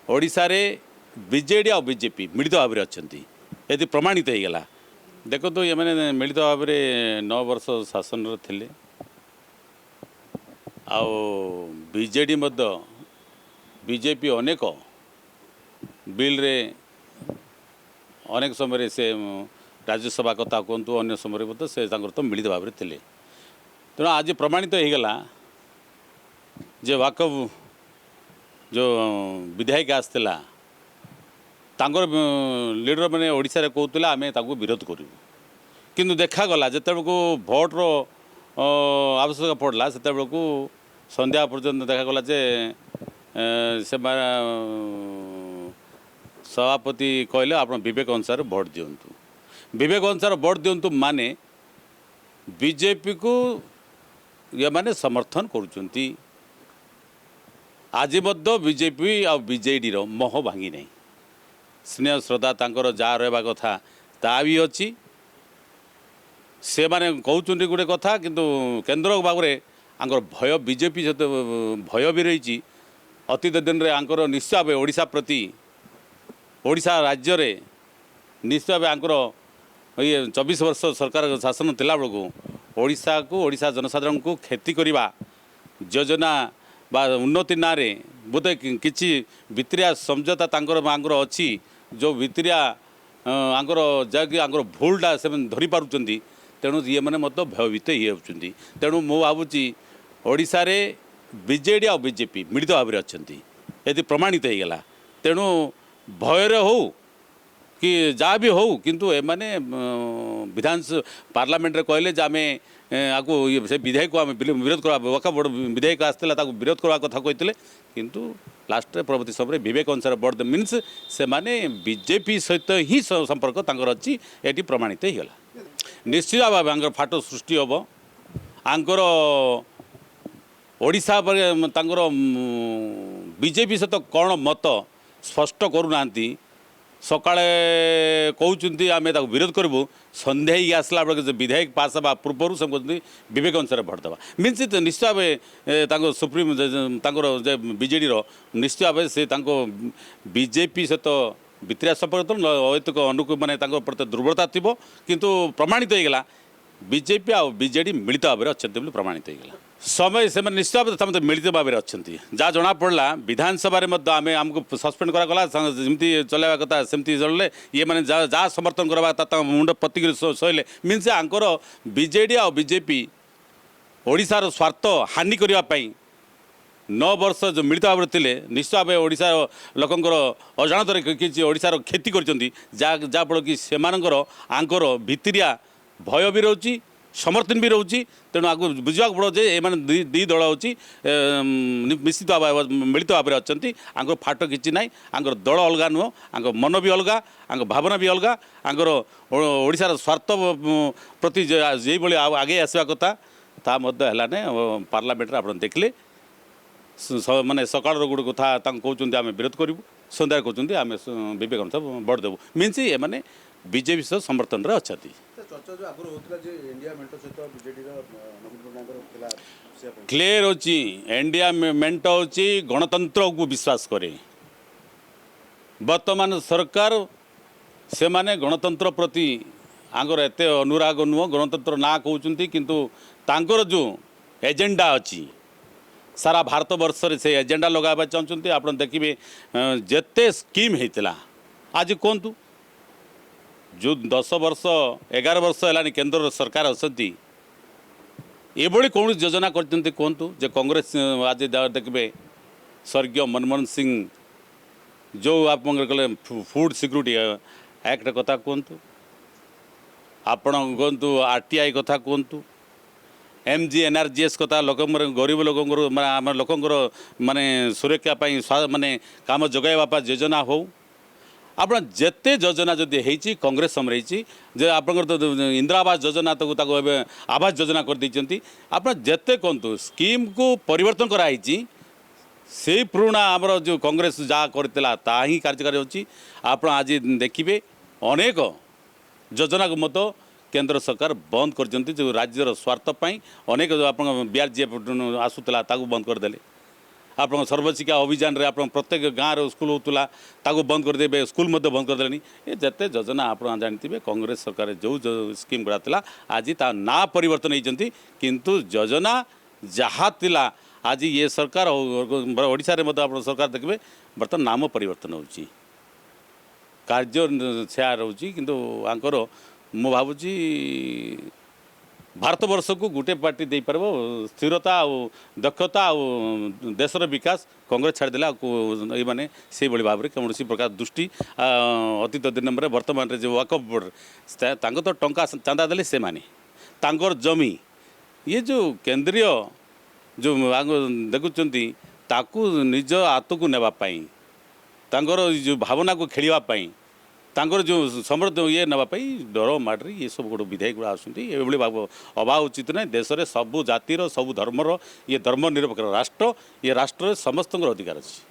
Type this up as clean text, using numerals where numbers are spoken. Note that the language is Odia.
ଓଡ଼ିଶାରେ ବିଜେଡ଼ି ଆଉ ବିଜେପି ମିଳିତ ଭାବରେ ଅଛନ୍ତି, ଏଠି ପ୍ରମାଣିତ ହେଇଗଲା। ଦେଖନ୍ତୁ, ଏମାନେ ମିଳିତ ଭାବରେ 9 ବର୍ଷ ଶାସନରେ ଥିଲେ ଆଉ ବିଜେଡ଼ି ମଧ୍ୟ ବିଜେପି ଅନେକ ବିଲ୍ରେ ଅନେକ ସମୟରେ ସେ ରାଜ୍ୟସଭା କଥା କୁହନ୍ତୁ, ଅନ୍ୟ ସମୟରେ ମଧ୍ୟ ସେ ତାଙ୍କର ତ ମିଳିତ ଭାବରେ ଥିଲେ। ତେଣୁ ଆଜି ପ୍ରମାଣିତ ହେଇଗଲା ଯେ ୱାକଫ ଯେଉଁ ବିଧାୟକ ଆସିଥିଲା, ତାଙ୍କର ଲିଡର ମାନେ ଓଡ଼ିଶାରେ କହୁଥିଲେ, ଆମେ ତାକୁ ବିରୋଧ କରିବୁ। କିନ୍ତୁ ଦେଖାଗଲା ଯେତେବେଳକୁ ଭୋଟର ଆବଶ୍ୟକ ପଡ଼ିଲା, ସେତେବେଳକୁ ସନ୍ଧ୍ୟା ପର୍ଯ୍ୟନ୍ତ ଦେଖାଗଲା ଯେ ସେମାନେ ସଭାପତି କହିଲେ, ଆପଣ ବିବେକ ଅନୁସାରେ ଭୋଟ ଦିଅନ୍ତୁ। ବିବେକ ଅନୁସାରେ ଭୋଟ ଦିଅନ୍ତୁ ମାନେ ବିଜେପିକୁ ଏମାନେ ସମର୍ଥନ କରୁଛନ୍ତି। ଆଜି ମଧ୍ୟ ବିଜେପି ଆଉ ବିଜେଡ଼ିର ମୋହ ଭାଙ୍ଗି ନାହିଁ। ସ୍ନେହ ଶ୍ରଦ୍ଧା ତାଙ୍କର ଯାହା ରହିବା କଥା ତା ବି ଅଛି। ସେମାନେ କହୁଛନ୍ତି ଗୋଟେ କଥା, କିନ୍ତୁ କେନ୍ଦ୍ର ଭାବରେ ଆଙ୍କର ଭୟ, ବିଜେପି ସହିତ ଭୟ ବି ରହିଛି। ଅତୀତ ଦିନରେ ଆଙ୍କର ନିଶ୍ଚୟ ଭାବେ ଓଡ଼ିଶା ପ୍ରତି, ଓଡ଼ିଶା ରାଜ୍ୟରେ ନିଶ୍ଚୟ ଭାବେ ଆଙ୍କର ଇଏ 24 ବର୍ଷ ସରକାର ଶାସନ ଥିଲାବେଳକୁ ଓଡ଼ିଶାକୁ, ଓଡ଼ିଶା ଜନସାଧାରଣଙ୍କୁ କ୍ଷତି କରିବା ଯୋଜନା ବା ଉନ୍ନତି ନାଁରେ ବୋଧେ କିଛି ଭିତିରିଆ ସମଝୋତା ତାଙ୍କର ଆଙ୍କର ଅଛି, ଯେଉଁ ଭିତିରିଆ ଆଙ୍କର ଯାହାକି ଆଙ୍କର ଭୁଲଟା ସେମାନେ ଧରିପାରୁଛନ୍ତି। ତେଣୁ ଇଏମାନେ ମଧ୍ୟ ଭୟଭୀତ ହେଇଯାଉଛନ୍ତି। ତେଣୁ ମୁଁ ଭାବୁଛି ଓଡ଼ିଶାରେ ବିଜେଡ଼ି ଆଉ ବିଜେପି ମିଳିତ ଭାବରେ ଅଛନ୍ତି, ଏଠି ପ୍ରମାଣିତ ହେଇଗଲା। ତେଣୁ ଭୟରେ ହଉ କି ଯାହା ବି ହଉ, କିନ୍ତୁ ଏମାନେ ବିଧାନ ପାର୍ଲାମେଣ୍ଟରେ କହିଲେ ଯେ ଆମେ ଆକୁ ସେ ବିଧେୟକକୁ ଆମେ ବିରୋଧ କରିବା, ୱକଫ ବୋର୍ଡ ବିଧେୟକ ଆସିଥିଲା, ତାକୁ ବିରୋଧ କରିବା କଥା କହିଥିଲେ। କିନ୍ତୁ ଲାଷ୍ଟରେ ପରବର୍ତ୍ତୀ ସମୟରେ ବିବେକ ଅନୁସାରେ ଭୋଟ ମିନ୍ସ ସେମାନେ ବିଜେପି ସହିତ ହିଁ ସମ୍ପର୍କ ତାଙ୍କର ଅଛି, ଏଠି ପ୍ରମାଣିତ ହେଇଗଲା। ନିଶ୍ଚିତ ଭାବେ ଆଙ୍କର ଫାଟ ସୃଷ୍ଟି ହେବ। ଆଙ୍କର ଓଡ଼ିଶା ପରେ ତାଙ୍କର ବିଜେପି ସହିତ କ'ଣ ମତ ସ୍ପଷ୍ଟ କରୁନାହାନ୍ତି। ସକାଳେ କହୁଛନ୍ତି ଆମେ ତାକୁ ବିରୋଧ କରିବୁ, ସନ୍ଧ୍ୟା ହେଇକି ଆସିଲା ବେଳକୁ ଯେ ବିଧେୟକ ପାସ୍ ହେବା ପୂର୍ବରୁ ସେ କହୁଛନ୍ତି ବିବେକ ଅନୁସାରେ ଭୋଟ ଦେବା। ମିନ୍ସ ନିଶ୍ଚୟ ଭାବେ ତାଙ୍କ ସୁପ୍ରିମ ତାଙ୍କର ଯେ ବିଜେଡ଼ିର ନିଶ୍ଚୟ ଭାବେ ସେ ତାଙ୍କ ବିଜେପି ସହିତ ଭିତିରିଆ ସମ୍ପର୍କ ତ ଅହେତୁକ ଅନୁକୂଳ, ମାନେ ତାଙ୍କ ପ୍ରତି ଦୁର୍ବଳତା ଥିବ। କିନ୍ତୁ ପ୍ରମାଣିତ ହେଇଗଲା ବିଜେପି ଆଉ ବିଜେଡ଼ି ମିଳିତ ଭାବରେ ଅଛନ୍ତି ବୋଲି ପ୍ରମାଣିତ ହେଇଗଲା। ସମୟ ସେମାନେ ନିଶ୍ଚୟ ଭାବରେ ସମସ୍ତେ ମିଳିତ ଭାବରେ ଅଛନ୍ତି, ଯାହା ଜଣାପଡ଼ିଲା। ବିଧାନସଭାରେ ମଧ୍ୟ ଆମେ ଆମକୁ ସସ୍ପେଣ୍ଡ କରାଗଲା, ଯେମିତି ଚଲାଇବା କଥା ସେମିତି ଚଳିଲେ। ଇଏ ମାନେ ଯାହା ଯାହା ସମର୍ଥନ କରିବା କଥା ତାଙ୍କ ମୁଣ୍ଡ ପତିକିରି ସହିଲେ। ମିନ୍ସ ଆଙ୍କର ବିଜେଡ଼ି ଆଉ ବିଜେପି ଓଡ଼ିଶାର ସ୍ୱାର୍ଥ ହାନି କରିବା ପାଇଁ 9 ବର୍ଷ ଯେଉଁ ମିଳିତ ଭାବରେ ଥିଲେ, ନିଶ୍ଚୟ ଭାବେ ଓଡ଼ିଶାର ଲୋକଙ୍କର ଅଜାଣତରେ କିଛି ଓଡ଼ିଶାର କ୍ଷତି କରିଛନ୍ତି, ଯାହାଫଳରେ କି ସେମାନଙ୍କର ଆଙ୍କର ଭିତିରିଆ ଭୟ ବି ରହୁଛି, ସମର୍ଥନ ବି ରହୁଛି। ତେଣୁ ଆଗକୁ ବୁଝିବାକୁ ପଡ଼ିବ ଯେ ଏମାନେ ଦୁଇ ଦଳ ହେଉଛି ମିଶ୍ରିତ ଭାବେ, ମିଳିତ ଭାବରେ ଅଛନ୍ତି। ଆଙ୍କର ଫାଟ କିଛି ନାହିଁ। ଆଙ୍କର ଦଳ ଅଲଗା ନୁହଁ, ଆଙ୍କ ମନ ବି ଅଲଗା, ଆଙ୍କ ଭାବନା ବି ଅଲଗା। ଆଙ୍କର ଓଡ଼ିଶାର ସ୍ୱାର୍ଥ ପ୍ରତି ଯେଇଭଳି ଆଗେଇ ଆସିବା କଥା ତା ମଧ୍ୟ ହେଲାନି। ପାର୍ଲାମେଣ୍ଟରେ ଆପଣ ଦେଖିଲେ, ମାନେ ସକାଳର ଗୋଟେ କଥା ତାଙ୍କୁ କହୁଛନ୍ତି ଆମେ ବିରୋଧ କରିବୁ, ସନ୍ଧ୍ୟାରେ କହୁଛନ୍ତି ଆମେ ବିବେକ ଅନୁସାରେ ଭୋଟ ଦେବୁ। ମିନ୍ସ ଏମାନେ ବିଜେପି ସହ ସମର୍ଥନରେ ଅଛନ୍ତି। ଚର୍ଚ୍ଚା ଯେଉଁ ଆଗରୁ ହେଉଥିଲା ଯେ ଇଣ୍ଡିଆ ମେଣ୍ଟ ସହିତ ବିଜେଡ଼ିର ନବୀନ ପଟ୍ଟନାୟକଙ୍କର ଥିଲା ମିଶିବା ପାଇଁ। କ୍ଲିୟର ଅଛି, ଇଣ୍ଡିଆ ମେଣ୍ଟ ହେଉଛି ଗଣତନ୍ତ୍ରକୁ ବିଶ୍ୱାସ କରେ। ବର୍ତ୍ତମାନ ସରକାର ସେମାନେ ଗଣତନ୍ତ୍ର ପ୍ରତି ଆଙ୍କର ଏତେ ଅନୁରାଗ ନୁହଁ। ଗଣତନ୍ତ୍ର ନାଁ କହୁଛନ୍ତି, କିନ୍ତୁ ତାଙ୍କର ଯେଉଁ ଏଜେଣ୍ଡା ଅଛି, ସାରା ଭାରତବର୍ଷରେ ସେ ଏଜେଣ୍ଡା ଲଗାଇବା ଚାହୁଁଛନ୍ତି। ଆପଣ ଦେଖିବେ ଯେତେ ସ୍କିମ୍ ହେଇଥିଲା, ଆଜି କୁହନ୍ତୁ ଯେଉଁ 10 ବର୍ଷ 11 ବର୍ଷ ହେଲାଣି କେନ୍ଦ୍ରର ସରକାର ଅଛନ୍ତି, ଏଭଳି କୌଣସି ଯୋଜନା କରିଛନ୍ତି କୁହନ୍ତୁ ଯେ କଂଗ୍ରେସ ଆଜି ଦେଖିବେ ସ୍ୱର୍ଗୀୟ ମନମୋହନ ସିଂ ଯେଉଁ ଆପଣଙ୍କର କହିଲେ ଫୁଡ଼ ସିକ୍ୟୁରିଟି ଆକ୍ଟ କଥା କୁହନ୍ତୁ, ଆପଣ କୁହନ୍ତୁ ଆର୍ ଟି I କଥା କୁହନ୍ତୁ, M G N R G S କଥା, ଲୋକଙ୍କର ଗରିବ ଲୋକଙ୍କର ମାନେ ଆମ ଲୋକଙ୍କର ମାନେ ସୁରକ୍ଷା ପାଇଁ ମାନେ କାମ ଯୋଗାଇବା ପାଇଁ ଯୋଜନା ହଉ, ଆପଣ ଯେତେ ଯୋଜନା ଯଦି ହେଇଛି କଂଗ୍ରେସ ସମୟରେ ହେଇଛି। ଯେ ଆପଣଙ୍କର ତ ଇନ୍ଦିରା ଆବାସ ଯୋଜନା ତାକୁ ତାକୁ ଏବେ ଆବାସ ଯୋଜନା କରିଦେଇଛନ୍ତି। ଆପଣ ଯେତେ କୁହନ୍ତୁ ସ୍କିମ୍କୁ ପରିବର୍ତ୍ତନ କରାହେଇଛି, ସେଇ ପୁରୁଣା ଆମର ଯେଉଁ କଂଗ୍ରେସ ଯାହା କରିଥିଲା ତାହା ହିଁ କାର୍ଯ୍ୟକାରୀ ହେଉଛି। ଆପଣ ଆଜି ଦେଖିବେ ଅନେକ ଯୋଜନାକୁ ମଧ୍ୟ କେନ୍ଦ୍ର ସରକାର ବନ୍ଦ କରିଛନ୍ତି, ଯେଉଁ ରାଜ୍ୟର ସ୍ୱାର୍ଥ ପାଇଁ। ଅନେକ ଯେଉଁ ଆପଣଙ୍କ ବି ଆର୍ ଜି ଏଫ୍ ଆସୁଥିଲା ତାକୁ ବନ୍ଦ କରିଦେଲେ। ଆପଣଙ୍କ ସର୍ବଶିକ୍ଷା ଅଭିଯାନରେ ଆପଣ ପ୍ରତ୍ୟେକ ଗାଁରେ ସ୍କୁଲ ହେଉଥିଲା, ତାକୁ ବନ୍ଦ କରିଦେବେ, ସ୍କୁଲ ମଧ୍ୟ ବନ୍ଦ କରିଦେଲେଣି। ଏ ଯେତେ ଯୋଜନା ଆପଣ ଜାଣିଥିବେ, କଂଗ୍ରେସ ସରକାର ଯେଉଁ ଯେଉଁ ସ୍କିମ୍ ଗୁଡ଼ା ଥିଲା, ଆଜି ତା ନାଁ ପରିବର୍ତ୍ତନ ହେଇଛନ୍ତି, କିନ୍ତୁ ଯୋଜନା ଯାହା ଥିଲା ଆଜି ଇଏ ସରକାର, ଓଡ଼ିଶାରେ ମଧ୍ୟ ଆପଣ ସରକାର ଦେଖିବେ, ବର୍ତ୍ତମାନ ନାମ ପରିବର୍ତ୍ତନ ହେଉଛି, କାର୍ଯ୍ୟ ସେୟା ରହୁଛି। କିନ୍ତୁ ଆଙ୍କର ମୁଁ ଭାବୁଛି ଭାରତବର୍ଷକୁ ଗୋଟେ ପାର୍ଟି ଦେଇପାରିବ ସ୍ଥିରତା ଆଉ ଦକ୍ଷତା ଆଉ ଦେଶର ବିକାଶ, କଂଗ୍ରେସ ଛାଡ଼ିଦେଲେ ଆଉ ଏଇମାନେ ସେଇଭଳି ଭାବରେ କୌଣସି ପ୍ରକାର ଦୃଷ୍ଟି ଅତୀତ ଦିନରେ ବର୍ତ୍ତମାନରେ ଯେଉଁ ୱାକଫ୍ ବୋର୍ଡ଼, ତାଙ୍କ ତ ଟଙ୍କା ଚାନ୍ଦା ଦେଲେ ସେମାନେ, ତାଙ୍କର ଜମି ଇଏ ଯେଉଁ କେନ୍ଦ୍ରୀୟ ଯେଉଁ ଦେଖୁଛନ୍ତି, ତାକୁ ନିଜ ହାତକୁ ନେବା ପାଇଁ, ତାଙ୍କର ଯେଉଁ ଭାବନାକୁ ଖେଳିବା ପାଇଁ, ତାଙ୍କର ଯେଉଁ ସମୃଦ୍ଧ ଇଏ ନେବା ପାଇଁ ଡର ମାଡ଼ରେ ଏସବୁ ଗୋଟେ ବିଧାୟକ ଗୁଡ଼ା ଆସୁଛନ୍ତି। ଏଭଳି ଭାବ ଅଭାବ ଉଚିତ ନାହିଁ। ଦେଶରେ ସବୁ ଜାତିର, ସବୁ ଧର୍ମର, ଇଏ ଧର୍ମ ନିରପେକ୍ଷ ରାଷ୍ଟ୍ର। ଇଏ ରାଷ୍ଟ୍ରରେ ସମସ୍ତଙ୍କର ଅଧିକାର ଅଛି।